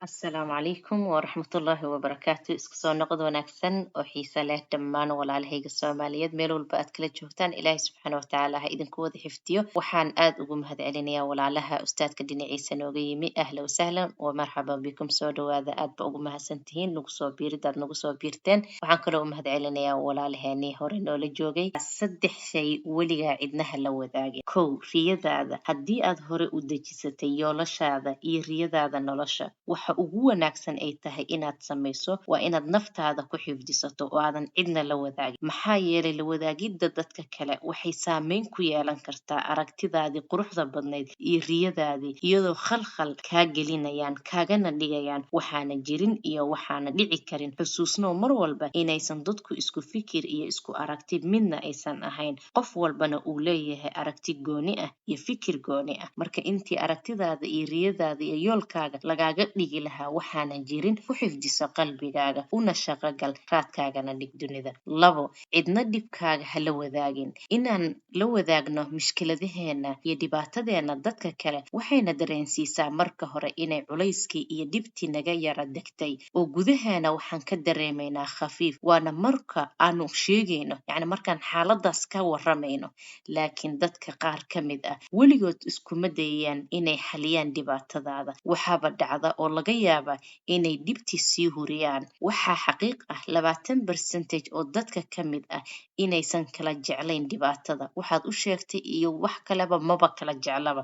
Asalaamu calaykum waraxmatullaahi wabarakaatu. Isku soo noqod wanaagsan oo xiise leh dhammaan walaalahayga Soomaaliyeed meel walba aad kala joogtaan. Ilaahay subxaana watacaala ha idinku wada xifdiyo. Waxaan aad ugu mahadcelinayaa walaalaha ustaadka dhinaciisa nooga yimi. Ahla wasahlan wa marxaban bikum, soo dhawaada. Aad ba ugu mahadsantihiin nagu soo biiridaad nagu soo biirteen. Waxaan kaloo u mahadcelinayaa walaalaheenii hore noola joogay. Saddex shay weligaa cidnaha la wadaagin. Kow, riyadaada. Haddii aad hore u dejisatay yoolashaada iyo riyadaada nolosha, waxa ugu wanaagsan ay tahay inaad samayso waa inaad naftaada ku xifdisato oo aadan cidna la wadaagin. Maxaa yeelay, la wadaagidda dadka kale waxay saameyn ku yeelan kartaa aragtidaadii quruxda badnayd iyo riyadaadii, iyadoo khalkhal kaa gelinayaan, kaagana dhigayaan waxaana jirin iyo waxaana dhici karin. Xusuusnow mar walba inaysan dadku isku fikir iyo isku aragti midna aysan ahayn, qof walbana uu leeyahay aragti gooni ah iyo fikir gooni ah. Marka intii aragtidaada iyo riyadaada iyo yoolkaaga lagaaga dhigi lahaa waxaanan jirin, ku xifdiso qalbigaaga, una shaqogal, raadkaagana dhig dunida. Labo, cidna dhibkaaga ha la wadaagin. Inaan la wadaagno mushkiladaheena iyo dhibaatadeena dadka kale waxayna dareensiisaa marka hore inay culayskii iyo dhibtii naga yara degtay, oo gudaheena waxaan ka dareemaynaa khafiif, waana marka aanu sheegayno, yacni markaan xaaladaas ka waramayno. Laakiin dadka qaar ka mid ah weligood iskuma dayayaan inay xaliyaan dhibaatadaada. Waxaaba dhacda oo laga yaabaa inay dhibtii sii huriyaan. Waxaa xaqiiq ah 20% oo dadka ka mid ah inaysan kala jeclayn dhibaatada waxaad u sheegtay iyo wax kaleba, maba kala jeclaba.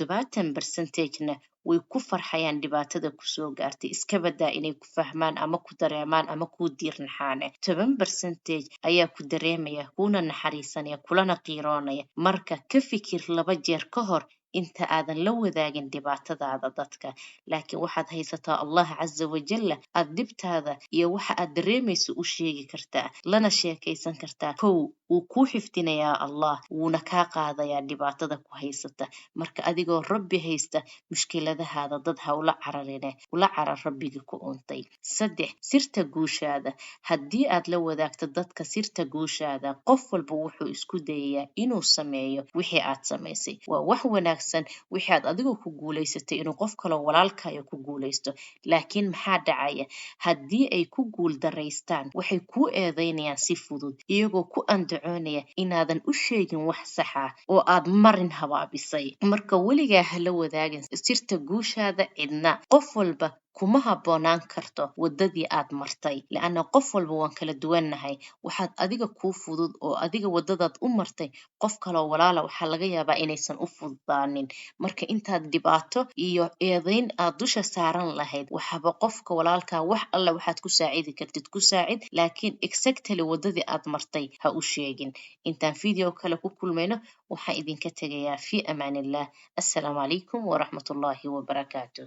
70%-na way ku farxayaan dhibaatada kusoo gaartay, iska badaa inay ku fahmaan ama ku dareemaan ama kuu diirnaxaane. 10% ayaa ku dareemaya, kuuna naxariisanaya, kulana qiiroonaya. Marka ka fikir laba jeer ka hor inta aadan la wadaagin dhibaatadaada dadka. Laakiin waxaad haysataa Allah caza wajalla, aad dhibtaada iyo waxa aad dareemayso u sheegi kartaa, lana sheekaysan kartaa. Kow, wuu kuu xifdinayaa Allah, wuuna kaa qaadayaa dhibaatada ku haysata. Marka adigoo Rabbi haysta, mushkiladahaada dad ha ula cararine, ula carar Rabbigii ku uuntay. Saddex, sirta guushaada. Haddii aad la wadaagto dadka sirta guushaada, qof walba wuxuu isku dayayaa inuu sameeyo wixii aad samaysay. Waa wax wanaagsan wixii aad adigu ku guulaysatay inuu qof kaloo walaalkaayo ku guulaysto. Laakiin maxaa dhacaya haddii ay ku guul daraystaan? Waxay kuu eedeynayaan si fudud, iyagoo ku andacoonaya inaadan u sheegin wax sax ah oo aad marin habaabisay. Marka weligaa ha la wadaagin sirta guushaada cidna. Qof walba kuma habboonaan karto wadadii aad martay, lianna qof walba waan kala duwannahay. Waxaad adiga kuu fudud oo adiga wadadaad u martay, qof kaloo walaala waxaa laga yaabaa inaysan u fududaanin. Marka intaad dhibaato iyo eedeyn aad dusha saaran lahayd, waxaba qofka walaalkaa wax alla waxaad ku saacidi kartid ku saacid, laakiin exactly wadadii aad martay ha u sheegin. Intaan video kale ku kulmayno, waxaan idinka tegayaa fi amaanillah. Assalaamu calaykum waraxmatullaahi wabarakaatu.